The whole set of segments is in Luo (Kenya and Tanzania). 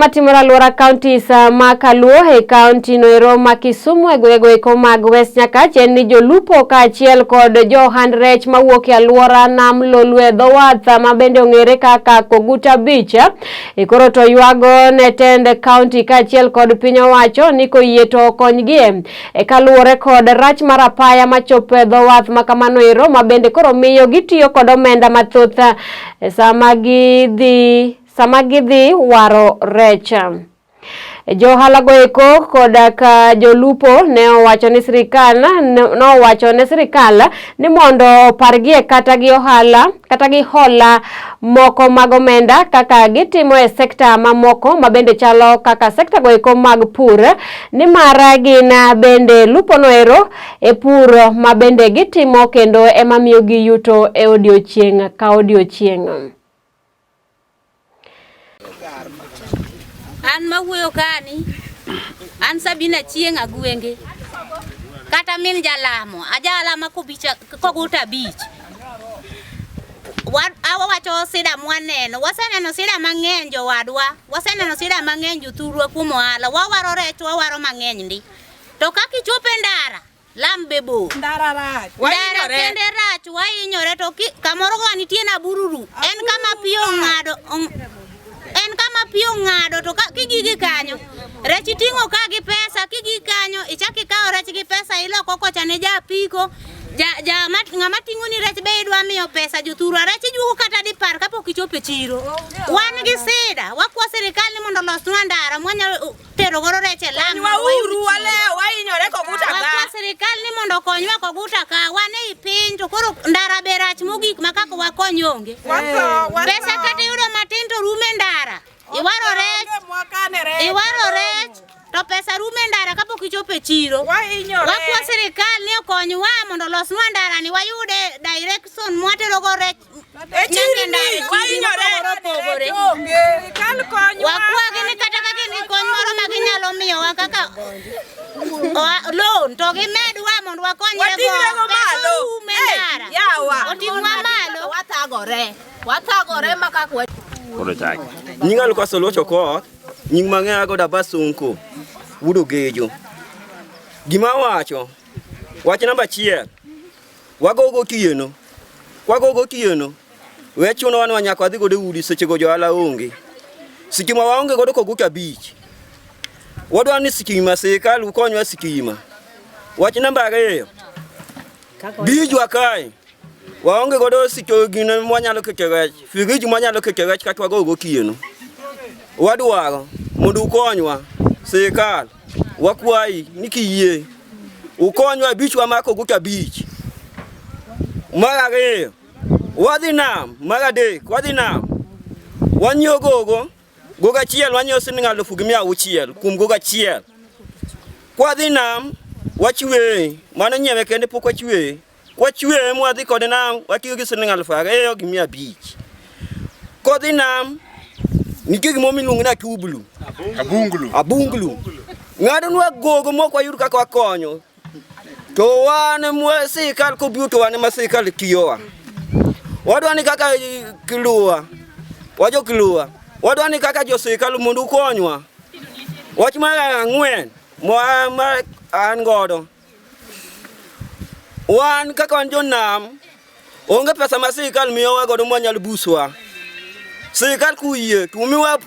Matimore alwora counties ma Kaluo e county noero ma Kisumu e gwenge eko mag West Nyakach en ni jolupo kaachiel kod jo ohand rech mawuok e alwora nam Lolwe dho wath ma bende ong'ere kaka Koguta Beach e koro to ywago ne tend county kaachiel kod piny owacho ni koyie to okonygie e kaluwore kod rach mar apaya machopo e dho wath ma kamano ero ma bende koro miyo gitiyo kod omenda mathoth e sama gidhi sama gidhi waro rech. Johala go eko koda ka jolupo ne owacho ni sirikal nowacho ne sirikal ni mondo opargie kata gi ohala kata gi hola moko mag omenda kaka gitimo e sekta mamoko ma bende chalo kaka sekta go eko mag pur nimar gin bende lupo noero e pur ma bende gitimo kendo ema miyo gi yuto e odiochieng' ka odiochieng'. An mawuoyo kani, an Sabina Chieng' Agwenge. Kata min jalamo, ajalama kobicha koguta beach. Awawacho sida mwaneno, waseneno sida mang'eny jowadwa, waseneno sida mang'eny jothurwa kuom ohala, wawaro rech wawaro mang'eny ndi. To kaka ichopo e ndara, lam be bor. Ndara rach. Ndara kende rach, wahinyore to kamoro go nitie na bururu. En kama pi ong'ado en kama pi ong'ado to kigigi kanyo rech iting'o ka gi pesa kigigi kanyo ichak ikawo rech gi pesa iloko kocha ne ja apiko ja, ja ng'ama ting'o ni rech be idwa miyo pesa jothurwa rech ijuogo kata dipar kapok ichopo e chiro. Wan gi sida wakwa sirikal ni mondo olosnwa ndara mwanyalo tero godo rech e lam. Konywa walew wahinyore koguta ka. Wakwa sirikal ni mondo okonywa koguta ka wan ei piny to koro ndara be rach mogik ma kaka wakony onge. Watho, watho. Pesa kata iyudo matin to rumo e ndara. Iwaro rech, Onge mwakane rech. iwaro rech to pesa rumo e ndara kapok ichopo e chiro. Wahinyore. Wakwa sirikal ni okonywa mondo olosnwa ndara ni wayude direction mwatero go rech E chirni, nyaka e ndara, wahinyore. mopogore opogore. Onge. Sirikal konywa. Wakwagi ni kata ka gin gi kony moro ma ginyalo miyowa kaka loan to gimedwa mondo wakonyre Wating're go Pesa malo. orumo e Eh, ndara. yawa. Oting'wa malo. Wathagore, wathagore ma kaka wa Koro chaki. Nyinga Lucas Oluoch Okoth, nying mang'eya godo Abbas Sonko, wuod Ogejo. Gima awacho, wach namba achiel, wago gotieno, kwago gotieno, we chunowa ni nyaka wadhi godo e udi seche go johala onge. Sitima waonge godo koguto abich. Wadwa ni sitima, sirikal ukonywa sitima. Wach namba ariyo, bijwa kae, waonge godo sito gino mwanyalo kete rech, firiji mwanyalo kete rech kata wago gotieno. Wadwaro mondo ukonywa sirikal, wakwayi ni kiyie ukonywa e bichwa mar Koguta Beach. Mar ariyo, wadhi nam, mar adek, wadhi nam. Wanyiewo gogo, gogo achiel wanyiewo siling 1600 kuom gogo achiel. Kwadhi nam, wachweye, mano nyiewe kende pok wachweye. Kwachweye mwadhi kode nam, watiyo gi siling 2500. Kodhi nam, nitie gimoro miluongo ni atublu. Abunglu. Abunglu. Ng'adonwa gogo mok wayud kaka wakonyo. To wan mwa sirikal kobiro to wan ema sirikal tiyowa. Wadwa ni kaka Kilua, wajo Kilua, wadwa ni kaka jo sirikal mondo ukonywa. Wach mar ang'wen ma an godo. Wan kaka wan jonam, onge pesa ma sirikal miyowa godo mwanyalo buswa. Sirikal kuyie to umiwa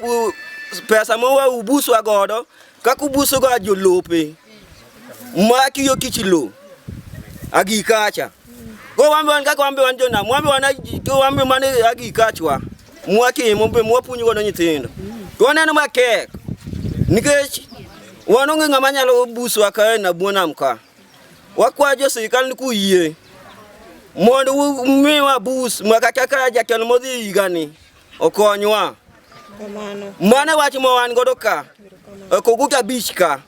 pesa ma ubuswa godo kaka ubuso ga jolope matiyo tich lo agriculture. Ko wan be wan kaka wan be wan jonam, wan be wan to wan be mano agriculture mwatimo be mwapuonjo godo nyithindo. To waneno matek nikech wan onge ng'ama nyalo buswa ka e bwo nam ka. Wakwayo jo sirikal ni kuyie mondo umiwa bus ma kata ka jatelo modhi higani okonywa. Mano e wach ma wan godo ka e Koguta Beach ka.